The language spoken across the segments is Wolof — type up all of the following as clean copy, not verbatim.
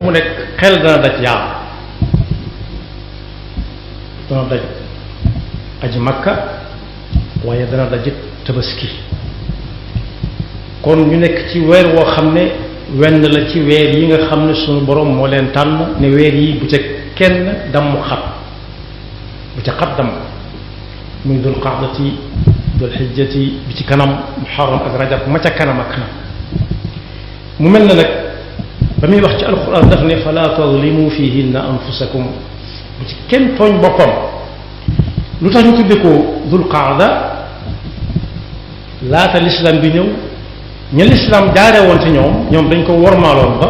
mu nekk xel dana daj yaa dana daj aji makka waaye dana daj tabaski kon ñu nekk ci weer woo xam ne wenn la ci weer yi nga xam ne suñu borom moo leen tànn ne weer yi bu ca kenn damm xat bu ca xat damm muy dul qaadati dul xijjati bi ci kanam muharram ak rajab ma ca kanam ak kanam mu mel na nag ba muy wax ci alquran daf ne fala tadlimu fihinna anfusakum bu ci kenn tooñ boppam lu tax ñu tudde ko dul qaada laata l'islam bi ñëw ña l'islam jaare woon ci ñoom dañ ko wormaaloon ba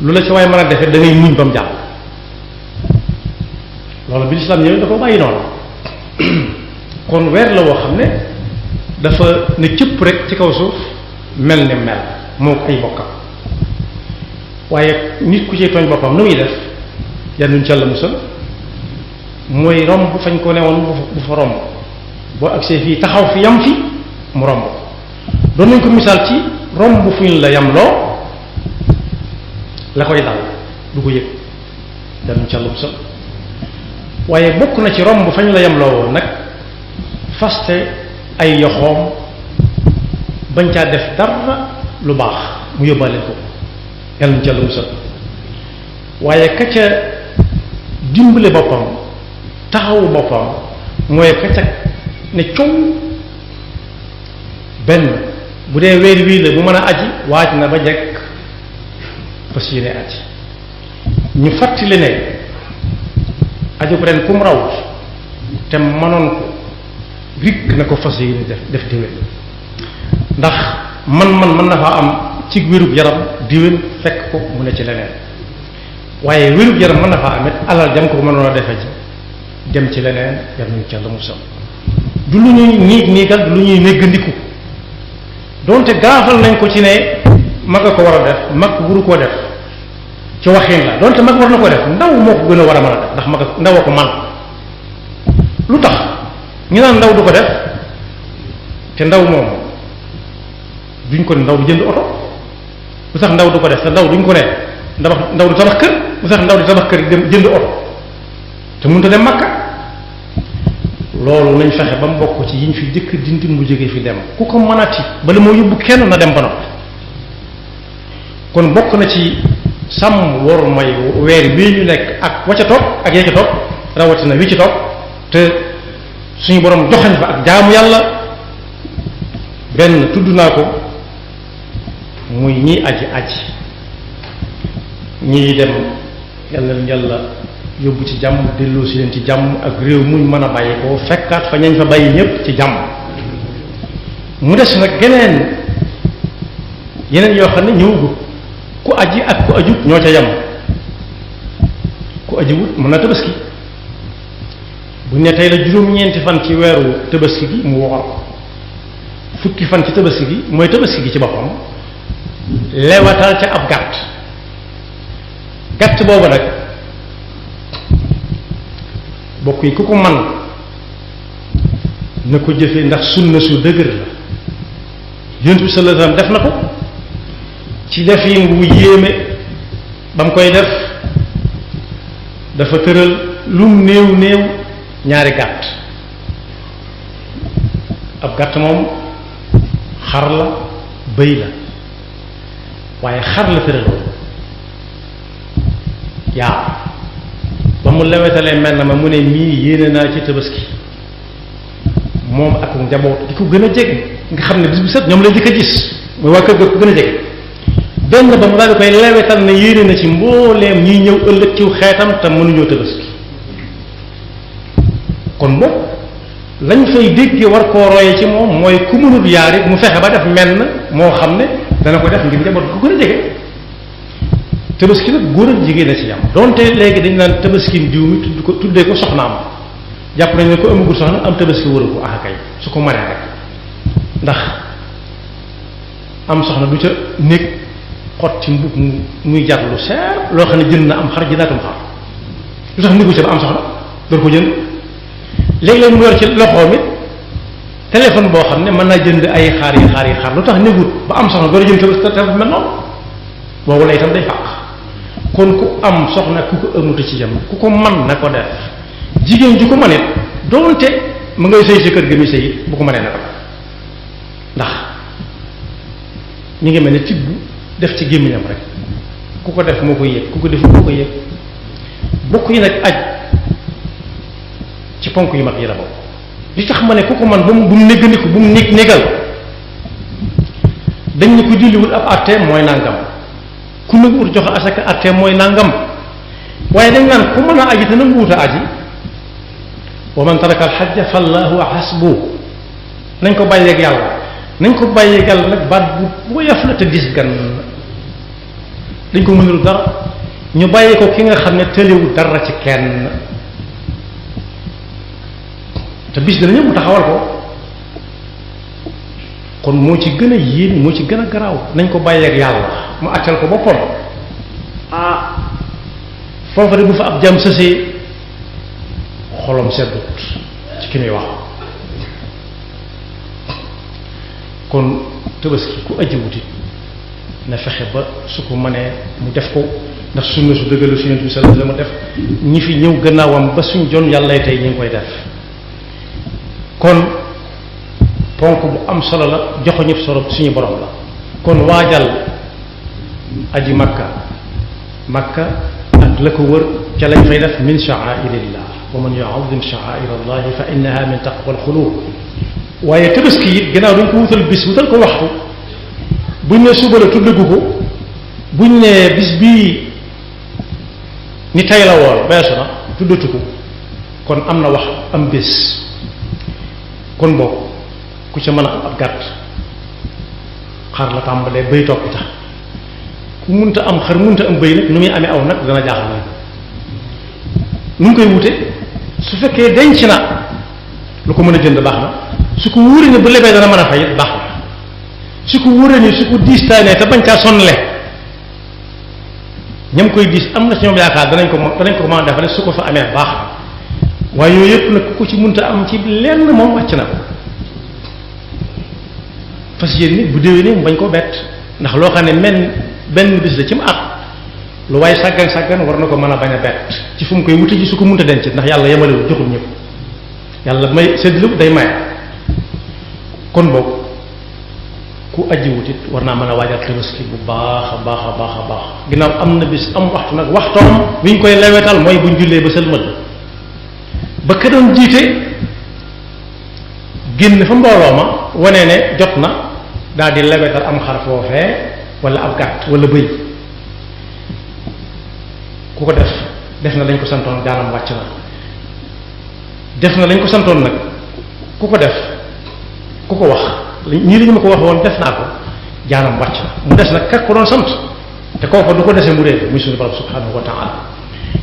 lu la ci waaye mën a defee da ngay muñ ba mu jàll loolu bi l'islam ñëwee da ko bàyyi noonu kon weer la woo xam ne dafa ne cëpp rek ci kaw suuf mel ne mel moo ko ay bokkam waaye nit ku ci tooñ boppam nu muy def yan nuñ ca la musal mooy romb fañ ko newoon bu fa romb boo agsee fii taxaw fi yam fi mu romb doon nañ ko misaal ci romb fuñ la yam loo la koy dal du ko yëg yan nuñ ca la musal waaye bokk na ci romb fañ la yam loo woon nag faste ay yoxoom bañ caa def dara lu baax mu yóbbaale ko yàlla na ca la musal waaye ka ca dimbale boppam taxawu boppam mooy ka ca ne coow benn bu dee weer wii la bu mën a aji waaj na ba jekk fas yéene aji ñu fàttali ne aju ko ren ku mu raw te mënoon ko rikk na ko fas yéene def déwén ndax man mën na faa am ci wérub yaram diwén fekk ko mu ne ci leneen waaye wérub yaram mën na faa amit alal jam ko mënoon a defe ji dem ci leneen yar nañu ca la musal du lu ñuy niigal du lu ñuy néggandiku donte gaafal nañ ko ci ne mag a ko war a def mag wuru koo def ci waxin la donte mag war na ko def ndaw moo ko gën a war a mën a def ndax mag ndaw a ko man lu tax ñu naan ndaw du ko def te ndaw moom duñ ko ne ndaw du jënd oto lu tax ndaw du ko def te ndaw duñ ko ne ndaw du tabax kër lu tax ndaw di tabax kër dem jënd oto te mënut a dem Makka loolu nañ fexe ba mu bokk ci yiñ fi jëkk dindi mu jógee fi dem ku ko mënati bala moo yóbbu kenn na dem ba noppi kon bokk na ci sàmm war may weer bii ñu nekk ak wacca topp ak yecca topp rawatina wi ci topp te suñu borom joxañ fa ak jaamu yàlla benn tudd naa ko muy ñii aji ñii dem yàlla yàlla yóbbu ci jàmm delloo si leen ci jàmm ak réew muñ mën a bàyyi ko fekkaat fa ñañ fa bàyyi ñépp ci jàmm mu des nag yeneen yoo xam ne ñëwugut ku aji ak ku ajut ñoo ca yem ku ajiwut mën na tabaski buñ ne tey la juróom-ñeenti fan ci weeru tabaski gi mu woor fukki fan ci tabaski gi mooy tabaski gi ci boppam lewatal ca ab gàtt boobu nag bokk yi ku ko man na ko jëfee ndax sunna su dëgër la yonent bi sallallahu alayhi wasallam def na ko ci def yi wu yéeme ba mu koy def dafa tëral lum néew ñaari gàtt ab gàtt moom xar la bëy la waaye xar la tëraloon yaa ba mu lewetalee mel na ma mu ne mii yéene naa ci tabaski moom ak njaboot di ko gën a jege nga xam ne bis bu set ñoom lay jëkk a gis mooy waa kër ga ko gën a jege benn ba mu daal di koy lewetal ne yéene na ci mbooleem ñuy ñëw ëllëg ciw xeetam te mënuñoo tabaski kon boog lañ fay dégge war koo roye ci moom mooy ku mënut yaar it mu fexe ba def menn moo xam ne dana ko def ngir njaboot ko gën a jege tabaski nag góor ak jigéen a ci yam donte léegi dañ naan tabaskin diw mi tuddee ko soxnaam jàpp nañ ne ko amagul soxna am tabaski wëru ko kay su ko maree rek ndax am soxna du ca néeg xotti mbub muy jar lu seer loo xam ne jënd na am xar jëndaatum xar lu tax néegu ca ba am soxna door ko jënd léeg-léeg mu yor ci loxoom it téléphone boo xam ne mën naa jënd ay xaar yi lu tax négut ba am soxna door a jënd tabaski mel noonu boobu la itam day fàq kon ku am soxna ku ko ëmmutu ci jam ku ko man na ko def jigéen ju ko mënit doonte mu ngay sëy si kër gi muy sëy bu ko mënee na ko def ndax ñu ngi mel ne tibb def ci gémmiñam rek ku ko def moo ko yëg ku ko def moo ko yëg bokk yi nag aj ci ponk yu mag yi la bokk li tax ma ne ku ko man bu mu néggandiku bu mu négal dañ ne ko julliwul ab atte mooy nangam ku nanguwut joxe asaka atte mooy nangam waaye dañ naan ku mën a aji te nanguwut a aji wa man taraka alxajja fallahu hasbu nañ ko bàyyeeg yàlla nañ ko bàyyeeg yàlla nag baat bu woyof la te dis gan dañ ko mënul dara ñu bàyyee ko ki nga xam ne tëliwul dara ci kenn te bis dana ñëw mu taxawal ko kon moo ci gën a yéen moo ci gën a garaaw nañ ko bàyyeeg yàlla mu àttal ko boppam foofa de bu fa ab jàmm sësee xolom seddut ci ki muy wax kon tabaski ku aji wuti na fexe ba su ko mënee mu def ko ndax sunna su dëggalu su Yonent bi sallallahu alayhi wasallam def ñi fi ñëw gannaawam ba suñ jon yàlla tey ñu ngi koy def kon ponk bu am solo la joxo ñëpp solo suñu borom la kon waajal aji makka ak la ko wër ca lañ fay def min sha'airillah wa man yu'azzim sha'air allah fa innaha min taqwa alqulub waaye tabaski it gannaaw dañ ko wutal bis wutal ko waxtu buñ ne suba la tuddagu ko buñ ne bis bii ni tay la woon beesu na tuddatu ko kon am na wax am bés kon bokk ku ca mën a am ab gàtt xar la tàmbalee bëy topp tax ku munta am xar munta am bëy nag nu muy amee aw nag dana jaaxal na nu ngi koy wute su fekkee denc na lu ko mën a jënd baax na su ko wóoree ne bu lebee dana mën a fay baax na su ko wóoree ni su ko diistaanee te bañ caa sonnle ñam koy diis am na ci ñoom yaakaar danañ ko mën a defale su ko fa amee baax na waaye yooyu yëpp nag ku ko ci munta am ci lenn moom wàcc na ko fas yéen ni bu déwénee mu bañ koo bett ndax loo xam ne benn bis la ci mu at lu waaye sàggan war na ko mën a bañ a bett ci fu mu koy wuti ji su ko munta denc ndax yàlla yemalewul joxul ñëpp yàlla may séddlu day maye kon boog ku aji wutit war naa mën a waajal tabaski bu baax a baax a baax a baax ginnaaw am na bis am waxtu nag waxtoom wi ñu koy lewetal mooy buñ jullee ba sëlmal ba ka doon jiite génn fa mbooloo ma wane ne jot na daal di lewetal am xar foofee wala ab gàtt wala bëy ku ko def na lañ ko santoon jaanam wàcc na def na lañ ko santoon nag ku ko def ku ko wax ñii li ñu ma ko wax woon def naa ko jaanam wàcc na mu des nag kak ko doon sant te kooku du ko dese mu réer muy suñu borom subhanahu wa taala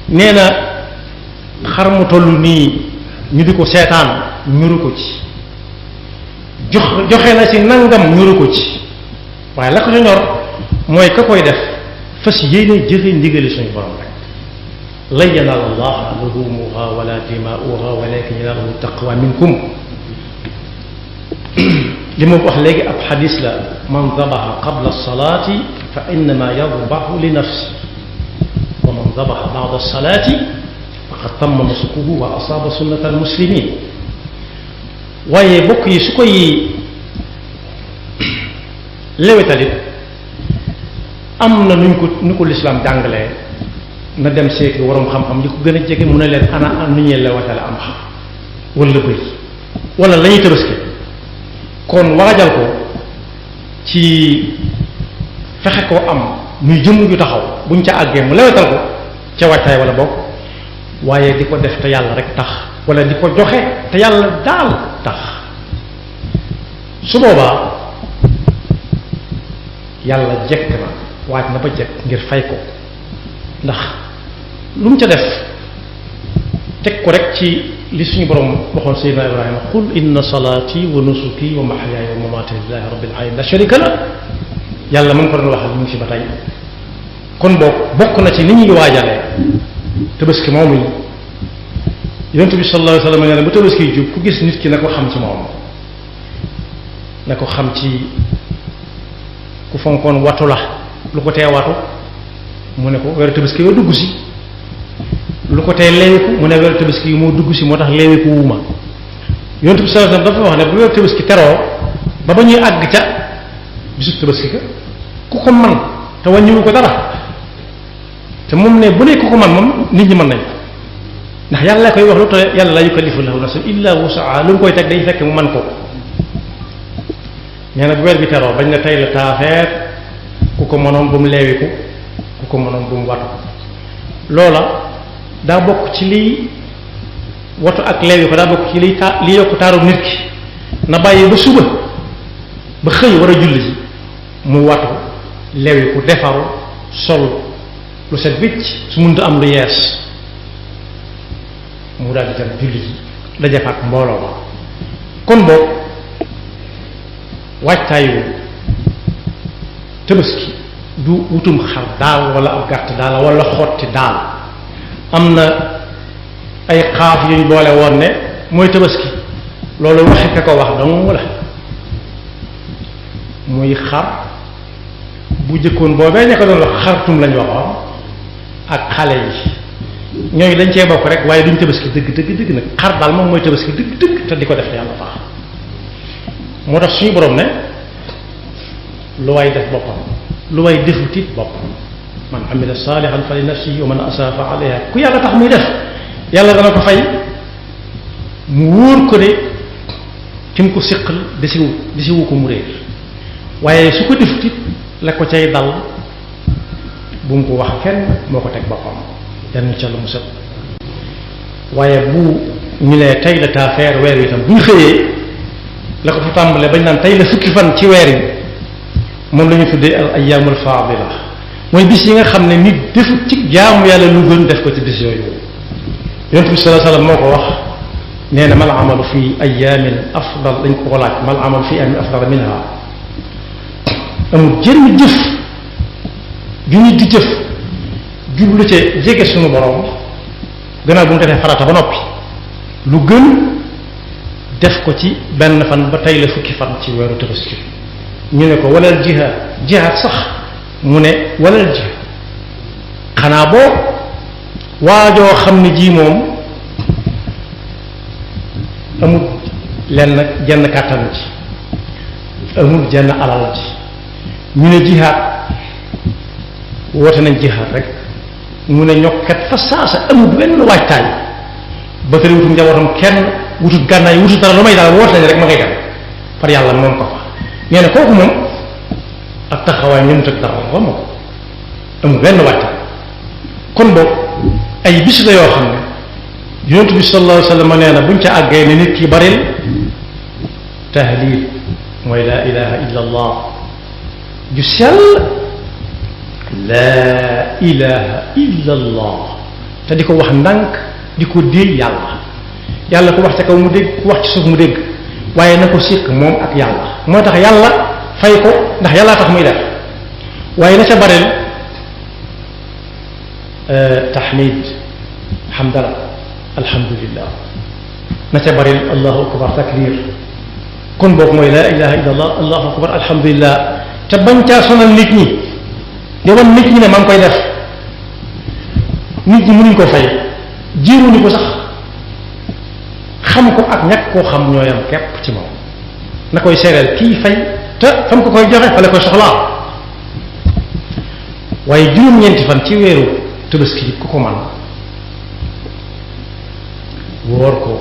nee na xar mu toll nii ñu di ko seetaan ñuru ko ci joxe na si nangam ñuru ko ci waaye la ko ca ñor mooy ka koy def fas yéene jëfe ndigali suñu borom rek lan yanaala allaha luhumuha wala dimaa'uha walakin yanaaluhu taqwa minkum li ma wax léegi ab xadis la man dabaxa qabla salaati fa innama yadbaxu li nafsi wa man dabaxa ba'da salaati faqad tamma nusukuhu wa asaaba sunnata almuslimin waaye bokk yi su koy lewetalit am na nu ko lislaam jàngalee na dem seeti waroom xam-xam yi ko gën a jege mu ne leen ana nu ñuy lewetale am xam wala bëy wala la ñuy tabaski kon waajal ko ci fexe koo am muy jëmm ju taxaw buñ ca àggee mu lewetal ko ca waajtaay wala bokk waaye di ko def te yàlla rek tax wala di ko joxe te yàlla daal tax su boobaa yàlla jekk na waaj na ba jekk ngir fay ko ndax lu mu ca def teg ko rek ci li suñu borom waxoon Seydina Ibrahima qul inna salaati wa nusuki wa mahyaaya wa mamaati lillahi rabbil alamin la sharika la yàlla mu ngi ko doon waxal ñu ngi fi ba tey kon bokk na ci ni ñuy waajalee tabaski moom yi yonent bi sallallahu alayhi wa sallam nee na bu tabaski jub ku gis nit ki na ko xam ci moom na ko xam ci ku fonkoon watu la lu ko tee watu mu ne ko weeru tabaski yoo dugg si lu ko tey leewiku mu ne weeru tabaski yi moo dugg si moo tax leewiku wuuma yonent bi sallallahu alayhi wasallam dafa wax ne bu weeru tabaski teroo ba ñuy àgg ca bisu tabaski ka ku ko man te wàññiwu ko dara te moom ne bu ne ku ko man moom nit ñi mën nañ ndax yàlla koy wax lu te yàlla la yukallifu lahu nafsan illa wusaha lu mu koy teg day fekk mu man ko nee na bu weer bi teroo bañ ne tey la taafeer ku ko mënoon bu mu leewiku ku ko mënoon bu mu watu loola daa bokk ci liy watu ak leewi ko daa bokk ci li yokk taaru nit ki na bàyyi ba suba ba xëy war a julli ji mu watu leewi ku defaru sol lu set wicc su mënta am lu yees mu daal di dem julli ji daje fa ak mbooloo ba kon boobu waajtaayu tabaski du wutum xar daal wala ab gàtt daal wala xotti daal am na ay xaaf yuñ boole woon ne mooy tabaski loolu waxi ka ko wax dong la muy xar bu jëkkoon boobee ña ko doon wax xartum lañ waxoon ak xale yi ñooñu dañ cee bokk rek waaye duñ tabaski dëgg nag xar daal moom mooy tabaski dëgg te di ko def yàlla tax moo tax suñu borom ne lu waay def boppam lu waay defut it boppam man amila saalihan fa li nafsihi wa man asaa fa alayha ku yàlla tax muy def yàlla dana ko fay mu wóor ko ne ki mu ko séqal desiwu ko mu réer waaye su ko defut it la ko cay dal bu mu ko wax kenn moo ko teg boppam yan ca lu mu sët waaye bu ñu ne tey la taafeer weer wi itam bu ñu xëyee la ko fa tàmbalee bañ naan tey la fukki fan ci weer yi moom la ñu tuddee al ayyaamul faadila mooy bis yi nga xam ne nit defut ci jaamu yàlla lu gën def ko ci bis yooyu yonent bi sallallahu alayhi wasallam moo ko wax nee na mal amalu fi ayaamin afdal dañ ko ko laaj mal amalu fi ayaamin afdal minha amul jënn jëf ju nit di jëf jublu ca jege suñu borom gannaaw bu mu defee farata ba noppi lu gën def ko ci benn fan ba tey la fukki fan ci weeru tabaski ñu ne ko walal jihaad sax mu ne walal jihaad xanaa boo waajoo xam ne ji moom amul lenn jenn kàttan ci amul jenn alal ci ñu ne jihaad woote nañ jihaad rek mu ne ñokkat fa saasa amul benn waajtaay ba tëri wutum njabootam kenn wutut gànnaay wutut dara lu may daal woote nañ rek ma ngay dem par yàlla moom ko fa nee na kooku moom ak taxawaay ñëmut ak dara ba ma ko amul benn waajtaay kon boog ay bis la yoo xam ne yonent bi sallallahu alayhi wa sallam nee na buñ ca àggee ne nit ki baril tahlil mooy laa ilaha illa allah ju sell laa ilaha illa allah te di ko wax ndànk di ko déey yàlla ku wax ca kaw mu dégg ku wax ci suuf mu dégg waaye na ko sikk moom ak yàlla moo tax yàlla fay ko ndax yàllaa tax muy def waaye na ca baril tahmid hamdala alhamdulillah na ca baril allahu akbar takbir kon boog mooy laa ilaha illa allah allahu akbar alhamdulillah te bañ caa sonal nit ñi di wan nit ñi ne maa ngi koy def nit ñi mënuñ ko fay jéemuñu ko sax xam ko ak ñàkk koo xam ñooyam képp ci moom na koy seereel kii fay te fam ko koy joxe fa la koy soxlaa waaye juróom-ñeenti fan ci weeru tabaski ku ko man woor ko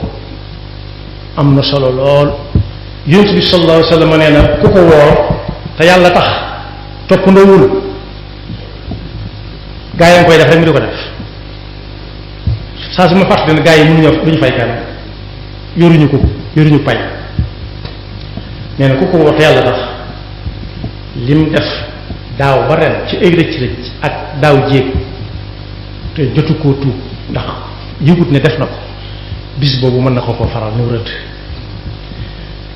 am na solo lool yonent bi sallallahu alayhi wa sallam nee na ku ko woor te yàlla tax topp ndawul gaa yi nga koy def rek mu di ko def saa su ma fàttali ne gaa yi mënuñoo duñu fay kenn yoruñu pay nee na ku ko woor te yàlla tax lim def daaw ba ren ci ay rëcc ak daaw jéeg te jotu koo tuub ndax yëgut ne def na ko bis boobu mën na ko koo faral ñu rëdd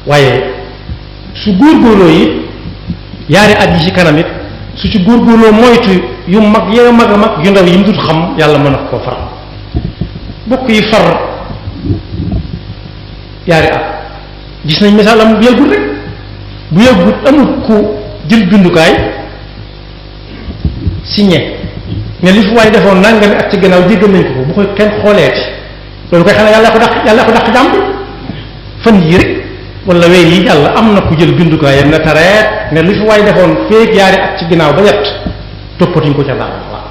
waaye su góorgóorloo yi yaari at yi ci kanam it su ci góorgóorloo moytu yu mag ya mag a mag yu ndaw yi mu dut xam yàlla mën na ko koo faral bokk yi far yaari at gis nañ misaal am bu yàggut rek bu yàggut amul ku jël bindukaay signé ne li fi waay defoon nangami at ci gannaaw jéggal nañ ko bu koy kenn xooleeti loolu koy xam ne yàlla ko dàq jàmm fan yii rek wala weer yi yàlla am na ku jël bindukaayam ne tareet ne li fi waay defoon feeg yaari at ci ginnaaw ba ñett toppatuñ ko ca dara waaw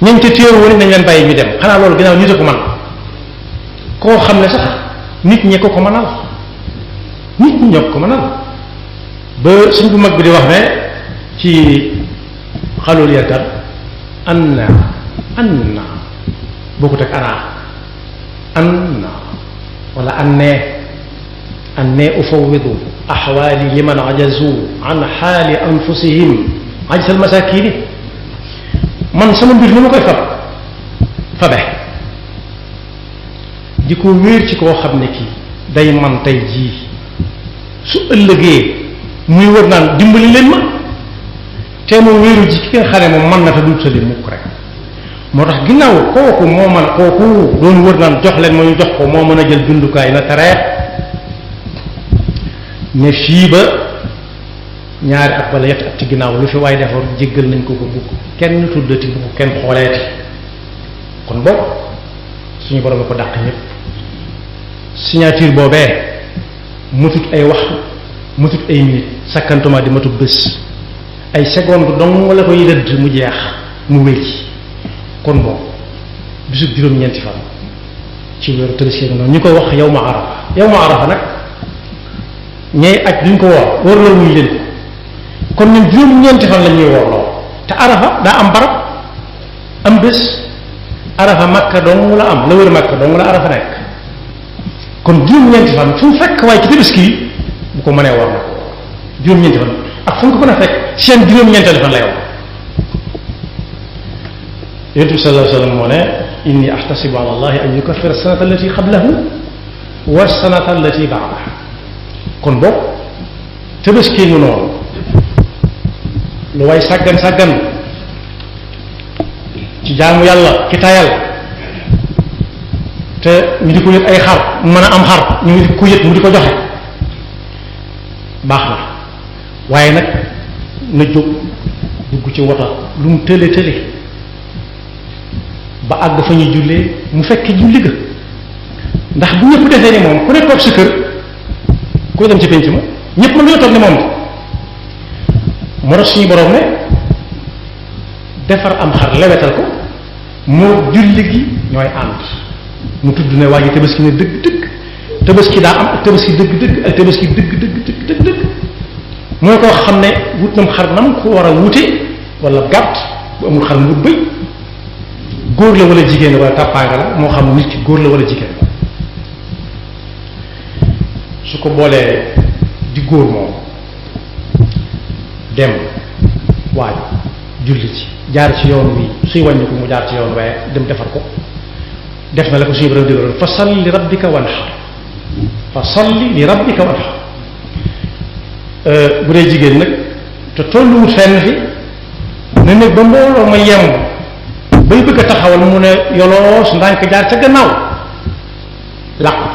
ñañ ca téewoon nañ leen bàyyi ñu dem xanaa loolu ginnaaw nit a ko man koo xam ne sax nit ñi ko mënal nit ñi ñoo ko mënal ba suñ bu mag bi di wax ne ci xalul yarkat anna bokkut ak anna wala anne ufawwidu axwaali liman ajazu an xaali anfusihim ajsal masakini man sama mbir ni ma koy fabe di ko wéer ci koo xam ne kii day man tey jii su ëllëgee muy wër naan dimbali leen ma te moom wéeru ji ki nga xam ne moom mën na te du tëli mukk rek moo tax ginnaaw kooku doon wër naan jox leen ma ñu jox ko moo mën a jël bindukaay na tareet ne fii ba ñaari at wala yetti at ci ginnaaw lu fi waaye defoon jéggal nañ ko bu kenn tuddati bu kenn xooleeti kon boog suñu borom a ko dàq ñëpp signature boobee matut ay waxtu matut ay minute sakkantuma di matut bés ay seconde dong la koy rëdd mu jeex mu wéy kon boog bisu juróom-ñeenti fan ci weeru Tabaski noonu ñu koy wax yawma arafa nag ñay aj duñ ko woor loolu muy leen kon ñun juróom-ñeenti fan la ñuy woorloo te arafa daa am barab am bés arafa makka dong la am la wër makka dong la arafa nekk kon juróom-ñeenti fan fu mu fekk waaye ci Tabaski yi bu ko mënee woor na ko juróom-ñeenti fan ak fu mu ko mën a fekk seen juróom-ñeenteelu fan lay woor yonent bi sallallahu alayhi wa sallam moo ne inni ahtasibu ala allahi an yukaffira sanata allati qablahu wa sanata allati ba'daha kon boog Tabaski ñu noonu lu way sàggan ci jaamu yàlla ki tayal te ñu di ko yët ay xar mu mën a am xar ñu di ko yët mu di ko joxe baax na waaye nag na jóg dugg ci wota lu mu tële ba àgg fa ñuy jullee mu fekk julli ga ndax bu ñëpp defee ni moom ku ne toog sa kër ku dem ci penc ma ñëpp mën nañoo toog ne moom moo tax suñu borom ne defar am xar lewetal ko moo julli gi ñooy ànd mu tudd ne waa ji Tabaski ne dëgg Tabaski daa am ak Tabaski dëgg ak Tabaski dëgg mooy koo xam ne wut nam xar nam ko war a wute wala gàtt bu amul xar mu wut bëy góor la wala jigéen la wala tàppaanga la moo xam nit ki góor la wala jigéen la su ko boolee di góor moom dem waaj julli ci jaar ci yoon wi suy wàññi ko mu jaar ci yoon waaye dem defar ko def na la ko suñu borom digaloon fa salli li rabbika wanhar bu dee jigéen nag te tolluwut fenn fi ne nag ba mbooloo ma yem bay bëgg a taxawal mu ne yoloos ndànk jaar ca gannaaw làqu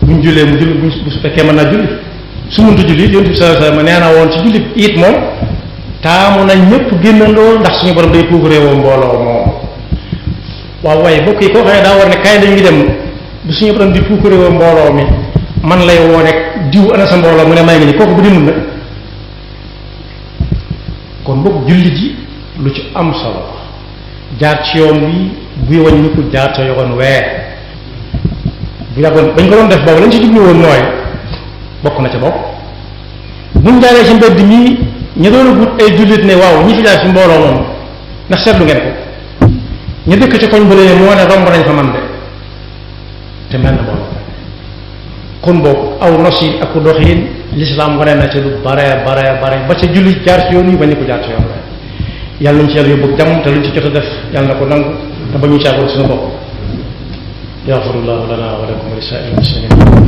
buñ jullee mu julli bu su fekkee mën naa julli su muntu julli yonent bi sallallahu alayhi wasallam nee na woon ci julli it moom taamu nañ ñëpp génnandoo ndax suñu borom day puukaree woo mbooloo moom waaw waaye bokk yi koo xam ne daa war ne kaay dañuy dem bu suñu borom di puukaree woo mbooloo mi man lay woo rek diw ana sa mbooloo mu ne may ngi ni kooku bu demul nag kon bokk julli ji lu ci am solo jaar ci yoon wi buy wañ ñu ko jaar ca yoon weer bu yàggoon bañ ko doon def boobu lañ ci jublu woon mooy bokk na ca bopp buñ jaaree ci mbedd mii ñu doon a gut ay jullit ne waaw ñi fi jaar ci mbooloo moom ndax seetlu ngeen ko ñu dëkk ci koñ bu lee moo ne romb nañ fa man de te mel na mbooloo kon boobu aw nos yi ak doxin lislaam wane na ca lu bare ba ca julli jaar ci yoon yi bañ ko jaar ci yoon weer yàlla nañu ci yàlla yóbbu jàmm te luñ ci jot a def yàlla na ko nangu te ba ñu caagoon suñu bopp yaxfirullahu lana wa lakum wa li saa'iril muslimin